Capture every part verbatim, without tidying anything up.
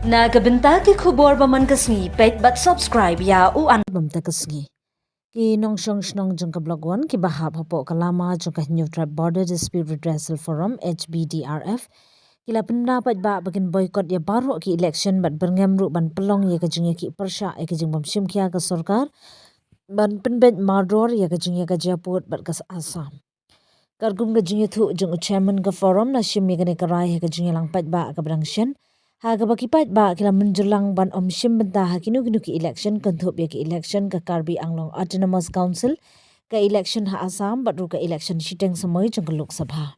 Na ka bynta ki khubor ba man ka sngi, peit bad subscribe ïa u an bam ta ka sngi. Ki nongshong shnong jong ka Block One kiba hap hapoh ka lama jong ka Hynñiewtrep Border Dispute Redressal Forum, H B D R F, ki la pynbna paidbah ba kin boycott ïa baroh ki election bad byrngem ruh ban pynlong ïa ka jingïakhih pyrshah ïa ka jingbym shim khia ka sorkar ban pynbeit mardor ïa ka jingïakajia pud bad ka Assam. Katkum ka jingïathuh jong u chairman ka forum, la shim ïa kane ka rai ha ka jingïalang paidbah kaba dang shen, ha kaba ki paidbah ki la mynjur lang ban ym shim bynta ha kino kino ki election, kynthup ïa ki election ka Karbi Anglong Autonomous Council, ka election ha Assam bad ruh ka election shiteng samoi jong ka Lok Sabha.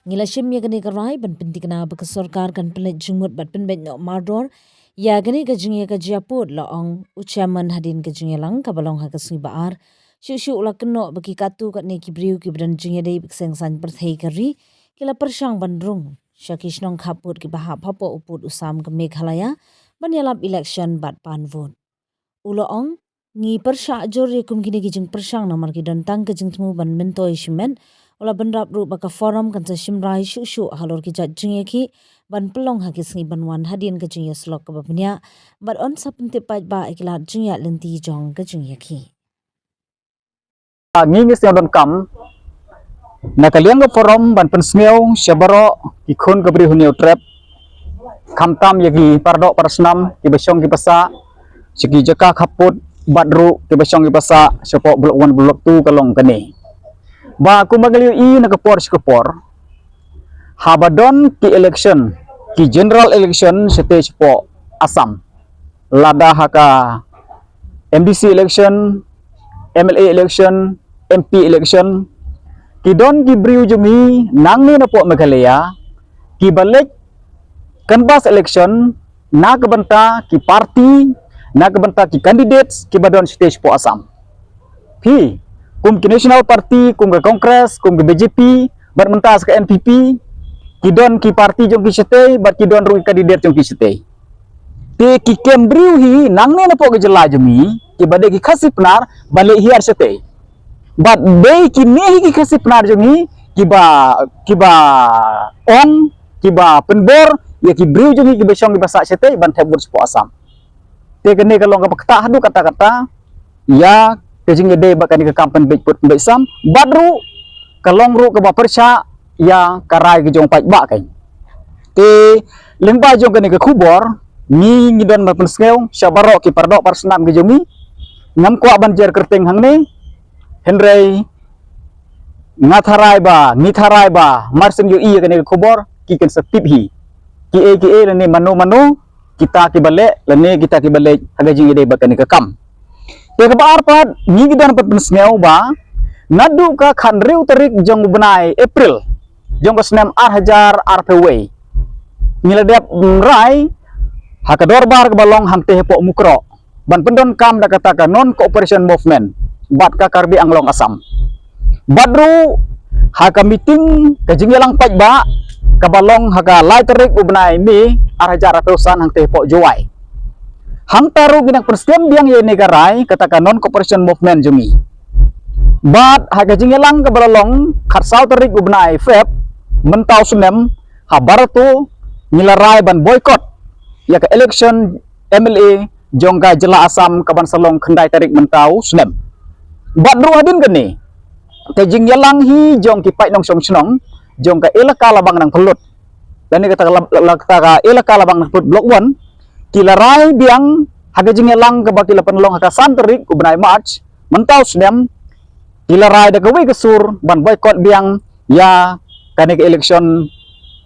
Ngi la shim ïa kane ka rai ban pynthikna ba ka sorkar kan pynleit jingmut bad pynbeit noh mardor ïa kane ka jingïakajia pud, la ong u chairman hadien ka jingïalang kaba long ha ka sngi ba ar. Shuh shuh u la kynnoh ba ki katto katne ki briew kiba don jingïadei bad ka seng saiñ pyrthei ka ri ki la pyrshang ban rung sha ki shnong khappud kiba hap hapoh u pud u sam ka Meghalaya ban ïalap election bad pan vote. U la ong, ngi pyrshah jur ïa kum kine ki jingpyrshang namar ki don tang ka jingthmu ban myntoi shimet. U la bynrap ruh ba ka forum kan sa shim rai shuh shuh halor ki jait jingïakhih ban pynlong ha ki sngi ban wan hadien ka jingïasyllok kaba bniah bad yn sa pyntip paidbah ïa ki lad jingïaid lynti jong ka jingïakhih. Ngi ngi sngewdonkam na ka liang ka forum ban pynsngew sha baroh ki khun ka Bri Hynñiewtrep, khamtam ïa ki paradoh parasnam kiba shong kiba sah sha ki jaka khappud bad ruh kiba shong kiba sah shapoh Block One, Block Two ka long kane. Ba kumba ngi la ïohi na ka por sha ka por, haba don ki election, ki general election shatei shapoh Assam, lada ha ka M D C election, M L A election, M P election, ki don ki briew jong ngi nangne napoh Meghalaya kiba leit canvass election na ka bynta ki party, na ka bynta ki candidates kiba don shatei shapoh Assam. Phi, kum ki National Party, kum ka Congress, kum ka B J P, bad mynta sa ka N P P, ki don ki party jong ki shatei bad ki don ruh ki candidate jong ki shatei. Te ki kem briew hi nangne napoh ka jylla jong ngi kiba dei ki Khasi Pnar ba leit hiar shatei. Bad dei kine hi ki Khasi Pnar jong ngi kiba, kiba ong, kiba pynbor ïa ki briew jong ngi kiba shong kiba sah shatei ban thep vote shapoh Assam. Te kane ka long kaba ktah haduh katta katta ïa ka jingïadei bad kane ka kam pynbeit pud pynbeit sam, bad ruh ka long ruh kaba pyrshah ïa ka rai ka jong paidbah kein. Te lyngba jong kane ka khubor, ngi ngi don ban pynsngew sha baroh ki paradoh parasnam ki jong ngi. Ngam kwah ban jer kyrteng hangne, hynrei nga tharai ba, ngi tharai ba mar shu ïohi ïa kane ka khubor ki kan sa tip hi kiei kiei lane mano mano kita kiba leh lane kita kiba leit ha ka jingïadei bad kane ka kam. Te kaba ar pat, ngi ngi don ban pynsngew ba naduh ka khathynriew tarik jong u bnai April jong ka snem ar hajar arphew wei, ngi la dep rai ha ka dorbar kaba long hangtei hapoh Mukroh ban pyndonkam da kata ka Non Cooperation Movement bad ka Karbi Anglong Assam. Bad ruh ha ka meeting ka jingïalang paidbah kaba long ha ka lai tarik u bnai May ar hajar arphew san hangtei hapoh Jowai. Hangta ruh ngi dang pynskhem biang ïa kane ka rai kata ka Non Cooperation Movement jong ngi. Bad ha ka jingïalang kaba la long khatsaw tarik u bnai Feb mynta u snem, ha Barato, ngi la rai ban boycott ïa ka election M L A jong ka jylla Assam kaban sa long khyndai tarik mynta u snem. Bad ruh hadien kane, ka jingïalang hi jong ki paid nongshong shnong jong ka Elaka Labang Nangphyllut, lane kata ka la, la, kata ka Elaka Labang Nangphyllut Block One, ki la rai biang ha ka jingïalang kaba ki la pynlong ha ka san tarik u bnai March mynta u snem, ki la rai da kawei ka sur ban boycott biang ïa kane ka election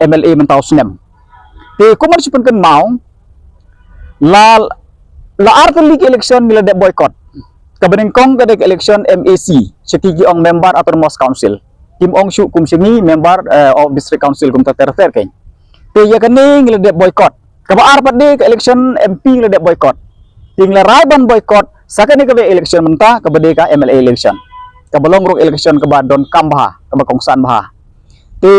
M L A mynta u snem. Te kumba shu pynkynmaw, la, la ar tylli ki election ngi la dep boycott. Kaba nyngkong ka dei ka election M A C, sha ki ki ong Member Autonomous Council. Kim ong shuh kum sha ngi Member, eh, of District Council kumta ter ter kein. Te ïa kane ngi la dep boycott. Kaba ar pat dei ka election M P ngi la dep boycott. Te ngi la rai ban boycott sa kane kawei election mynta kaba dei ka M L A election, kaba long ruh election kaba donkam bha, kaba kongsan bha. Te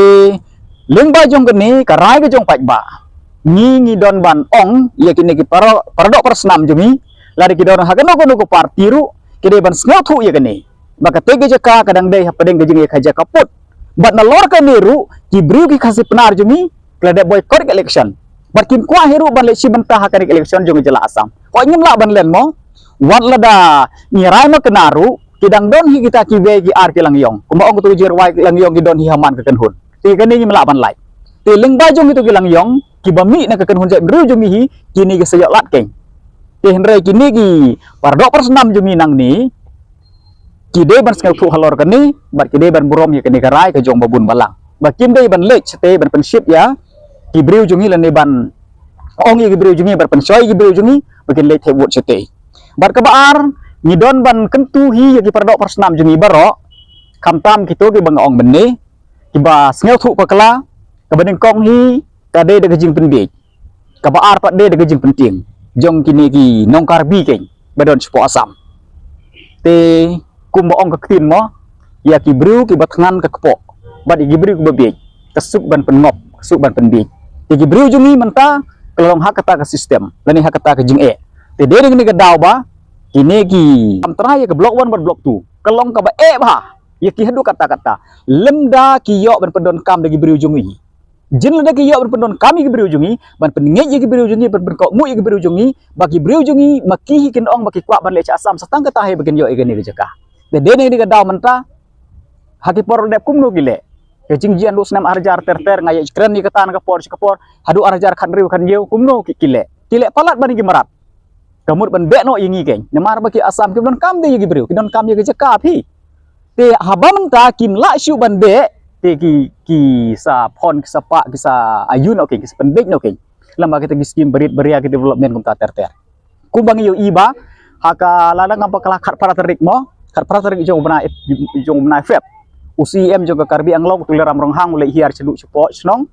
lyngba jong kane ka rai ka jong paidbah, ngi ngi don ban ong ïa kine ki para, paradoh parasnam jong ngi, lada ki don ha kano kano ka party ruh, ki dei ban sngewthuh ïa kane ba katei ka jaka ka dang dei hapdeng ka jingïakajia ka pud. Bad nalor kane ruh ki briew ki Khasi Pnar jong ngi ki la dep boycott ka election. Bad kim kwah hi ruh ban leit shim bynta ha kane ka election jong ka jylla Assam. Hooid, ngim lah ban len mo. Wat lada ngi rai ma kane ruh, ki dang don hi kita kiwei ki ar ki lang ïong. Kumba ong katu ka jingrwai, ki lang ïong ki don hi ha man ka kynhun. Te kane ngim lah ban lait. Te lyngba jong kitu ki lang ïong, kiba mih na ka kynhun jaitbynriew jong ngi hi, kine ki sa ïoh lad keiñ. Te hynrei kine ki paradoh parasnam jong ngi nangne, ki dei ban sngewthuh halor kane, bad ki dei ban burom ïa kane ka rai ka jong ba bun balang. Ba kim dei ban leit shatei ban pynshit ïa ki briew jong ngi, lane ban ong ïa ki briew jong ngi, ban pynshoi ïa ki briew jong ngi ba kin leit thep vote shatei. Bad kaba ar, ngi don ban kyntu hi ïa ki paradoh parasnam jong ngi baroh, khamtam kito kiba nga ong mynne, kiba sngewthuh bakla. Kaba nyngkong hi ka dei da ka jingpynbiej. Kaba ar pat dei da ka jingpyntieng jong kine ki nong Karbi keiñ ba don shapoh Assam. Te kumba ong ka ktien mo, ïa ki briew kiba thngan ka kpoh, bad ïa ki briew kiba biej ka suk ban pynngop, ka suk ban pynbiej. Te ki briew jong ngi mynta ka long ha kata ka system lane ha kata ka jingeh. Te dei da kane ka daw ba kine ki kam trai ïa ka Block One bad Block Two, ka long kaba eh bha ïa ki haduh katta katta. Lymda ki ïoh ban pyndonkam da ki briew jong ngi. Jin lada ki ïoh ban pyndonkam ïa ki briew jong ngi, ban pynngeit ïa ki briew jong ngi, ban pynkohnguh ïa ki briew jong ngi, ba ki briew jong ngi ma ki hi kin ong ba ki kwah ban leit sha Assam, sa tang kata hi ba kin ïoh ïa kane ka jaka. Te dei na kane ka daw mynta, ha ki por dep kumno ki leh. Ka jingjian ruh snem ar hajar ter ter, nga ïa kren ïa kata na ka por sha ka por, haduh ar hajar khathynriew khathynñiew kumno ki, ki leh. Ki leh palat ban ïa ki mrad. Ka mut ban beh noh ïa ngi keiñ. Namar ba ki Assam kim donkam de ïa ki briew, ki donkam ïa ka jaka phi. Te haba mynta kim lah shuh ban beh, te ki, ki sa phon, ki sa pah, ki sa ayu noh keiñ, ki sa pynbiej noh keiñ. Lem bad kita ki skim barit baria, ki development kumta ter ter. Kumba ngi ïohi ba ha ka, lada ngam bakla, khatphra tarik mo, khatphra tarik jong u bnai, jong u bnai Feb, u C E M jong ka Karbi Anglong, u Tuliram Ronghang, u leit hiar shaduh shapoh shnong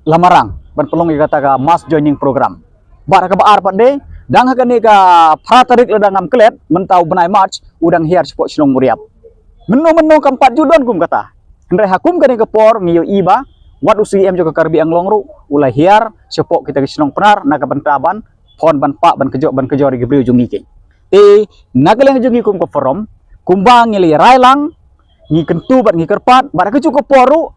Lamarang ban pynlong ïa kata ka mass joining program. Bad ha kaba ar pat de, dang ha kane ka phra tarik lada ngam klet, mynta u bnai March, u dang hiar shapoh shnong Mawryap. Mynno mynno kam pat ju don kum kata. Hynrei ha kum kane ka por ngi ïohi ba wat u C E M jong ka Karbi Anglong ruh u la hiar shapoh kita ki shnong Pnar na ka bynta ban phon, ban pah, ban kjor, ban kjor ïa ki briew jong ngi keiñ. Te na ka liang jong ngi kum ka forum, kumba ngi la rai lang, ngi kyntu bad ngi kyrpad, bad ha kajuh ka por ruh,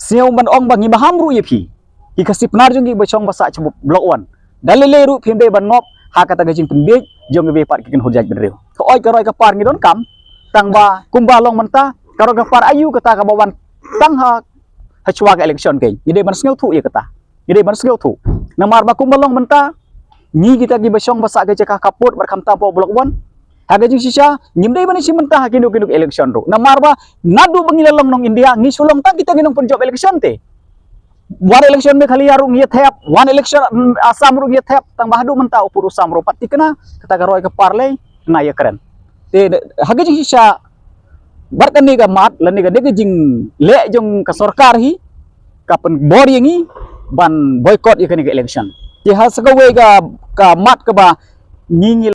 sngew ban ong ba ngi maham ruh ïa phi, ki Khasi Pnar jong ngi ba shong ba sah sha Block One. Da lei lei ruh phim dei ban ngop ha kata ka jingpynbiej jong kiwei pat ki kynhun jaitbynriew. Hooid, ka roi ka par ngi donkam, tang ba kumba long mynta, ka roi ka par ayu kata kaba wan tang ha, ha shuwa ka election keiñ. Ngi dei ban sngewthuh ïa kata. Ngi dei ban sngewthuh. Namar ba kumba long mynta, ngi kita kiba shong ba sah ka jaka khappud bad khamtam hapoh Block One, ha ka jingshisha ngim dei ban ïashim bynta ha kino kino ki election ruh. Namar ba naduh ba ngi la long nong India, ngi shu long tang kita ki nongpynjop election te. Wan election Meghalaya ruh ngi ïa thep, wan election, mm, Assam ruh ngi ïa thep, tang ba haduh mynta u pud u sam ruh pat thikna, kata ka roi ka par lei nga ïa kren. Te ha ka jingshisha, bad kane ka mat lane kane ka jingleh jong ka sorkar hi ka pynbor ïa ngi ban boycott ïa kane ka election. Te ha sa kawei ka, ka mat kaba ngi, ngi